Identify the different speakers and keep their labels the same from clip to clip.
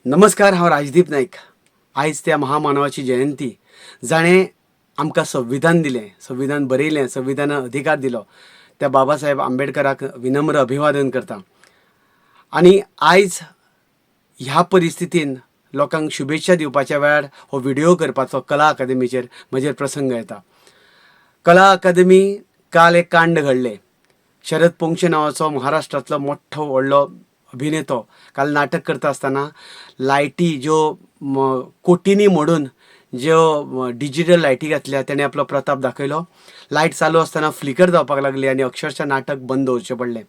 Speaker 1: नमस्कार, हांव राजदीप नायक. आयज त्या महामानवाची जयंती जाणें आमकां संविधान दिलें, संविधान बरयलें, संविधानान अधिकार दिलो, त्या बाबासाहेब आंबेडकराक विनम्र अभिवादन करता. आनी आयज ह्या परिस्थितीन लोकांक शुभेच्छा दिवपाच्या वेळार हो व्हिडिओ करपाचो कला अकादमीचेर म्हजेर प्रसंग येता. कला अकादमी काल एक कांड घडलें. शरद पोंगशे नांवाचो महाराष्ट्रांतलो मोठो व्हडलो अभिनेतो काल नाटक करता आसतना लायटी ज्यो कोटींनी मोडून ज्यो डिजिटल लायटी घातल्या तेणें आपलो प्रताप दाखयलो. लायट चालू आसतना फ्लिकर जावपाक लागली आनी अक्षरशा नाटक बंद दवरचें पडलें.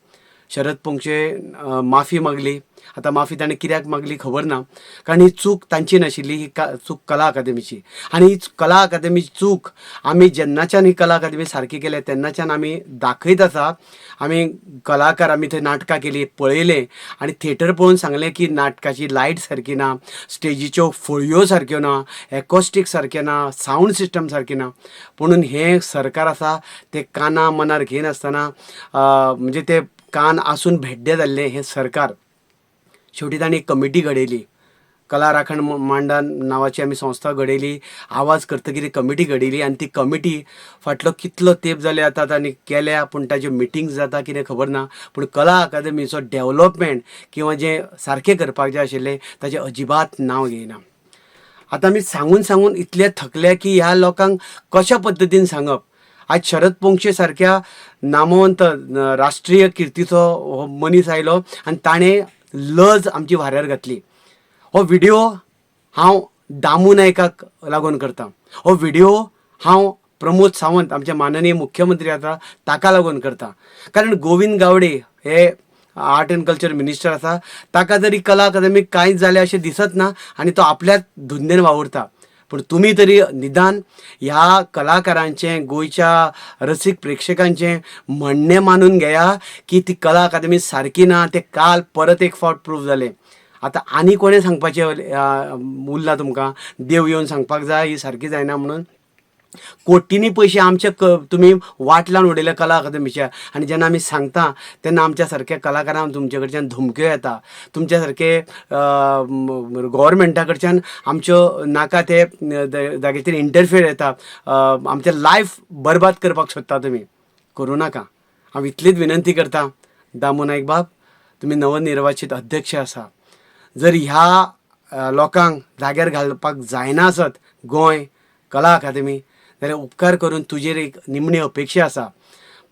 Speaker 1: शरद पोंगशे माफी मागली. आतां माफी ताणें कित्याक मागली खबर ना, कारण ही चूक तांची नाशिल्ली, ही चूक कला अकादमीची. आनी ही कला अकादमीची चूक आमी जेन्नाच्यान ही कला अकादमी सारकी केल्या तेन्नाच्यान आमी दाखयत आसा. आमी कलाकार आमी थंय नाटकां केलीं, पळयलें आनी थिएटर पळोवन सांगलें की नाटकाची लायट सारकी ना, स्टेजीच्यो फळयो सारक्यो ना, एकॉस्टीक सारकें ना, सावंड सिस्टम सारकी ना. पुणून हें सरकार आसा तें काना मनार घेयनासतना, म्हणजे ते कान आसून भेड्डे जाल्लें हें सरकार. शेवटी तांणी एक कमिटी घडयली, कला राखण मांडा नांवाची आमी संस्था घडयली. आवाज करतकीर कमिटी घडयली आनी ती कमिटी फाटलो कितलो तेंप जाले आतां तांणी केल्या, पूण ताज्यो मिटिंग्स जाता कितें खबर ना. पूण कला अकादमीचो डेवलपमेंट किंवा जें सारकें करपाक जाय आशिल्लें ताजें अजिबात नांव घेयना. आतां आमी सांगून सांगून इतले थकले की ह्या लोकांक कशा पद्दतीन सांगप. आज शरद पोंगशे सारक्या नामवंत राष्ट्रीय किर्तीचो हो मनीस आयलो आनी ताणें लज आमची वाऱ्यार घातली. हो व्हिडिओ हांव दामू नायकाक लागून करता, हो व्हिडिओ हांव प्रमोद सावंत आमचे माननीय मुख्यमंत्री आसा ताका लागून करता. कारण गोविंद गावडे हे आर्ट एंड कल्चर मिनिस्टर आसा, ताका जरी कला अकादमीक कांयच जालें अशें दिसत ना आनी तो आपल्याच धुंदेन वावुरता. पूण तुमी तरी निदान ह्या कलाकारांचें, गोंयच्या रसीक प्रेक्षकांचें म्हणणें मानून घेया की ती कला अकादमी सारकी ना, तें काल परत एक फावट प्रूव जालें. आतां आनी कोणें सांगपाचें उरलां तुमकां? देव येवन सांगपाक जाय ही सारकी जायना म्हणून? कोटींनी पयशे आमचे तुमी वाट लावन उडयल्या कला अकादमीच्या. आनी जेन्ना आमी सांगता तेन्ना आमच्या सारक्या कलाकारांक तुमचे कडच्यान धमक्यो येता, तुमच्या सारके गोवोरमेंटा कडच्यान आमच्यो नाका ते जाग्याचेर इंटरफियर येता, आमचें लायफ बरबाद करपाक सोदता तुमी. करूं नाका. हांव इतलीच विनंती करता, दामू नायक बाब, तुमी नवनिर्वाचीत अध्यक्ष आसा, जर ह्या लोकांक जाग्यार घालपाक जायना आसत गोंय कला अकादमी, जाल्यार उपकार करून तुजेर एक निमणी अपेक्षा आसा.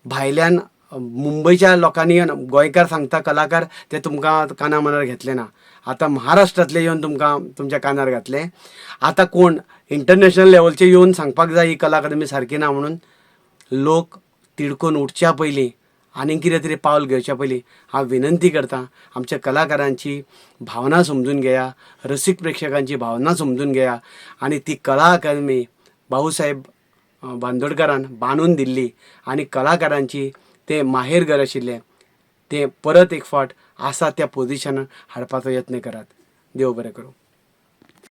Speaker 1: भायल्यान मुंबयच्या लोकांनी गोंयकार सांगता कलाकार ते तुमकां काना मनार घेतले ना, आतां महाराष्ट्रांतले येवन तुमकां तुमच्या कानार घातले. आतां कोण इंटरनॅशनल लेवलचे येवन सांगपाक जाय ही कला अकादमी सारकी ना म्हणून. लोक तिडकून उठच्या पयलीं आनीक कितें तरी पावल घेवच्या पयलीं हांव विनंती करता, आमच्या कलाकारांची भावना समजून घेया, रसीक प्रेक्षकांची भावना समजून घेया आनी ती कला अकादमी भाऊसाहेब बांदोडकरान बांदून दिल्ली आनी कलाकारांची तें माहेरघर आशिल्लें तें परत एक फावट आसा त्या पोजिशनान हाडपाचो यत्न करात. देव बरें करूं.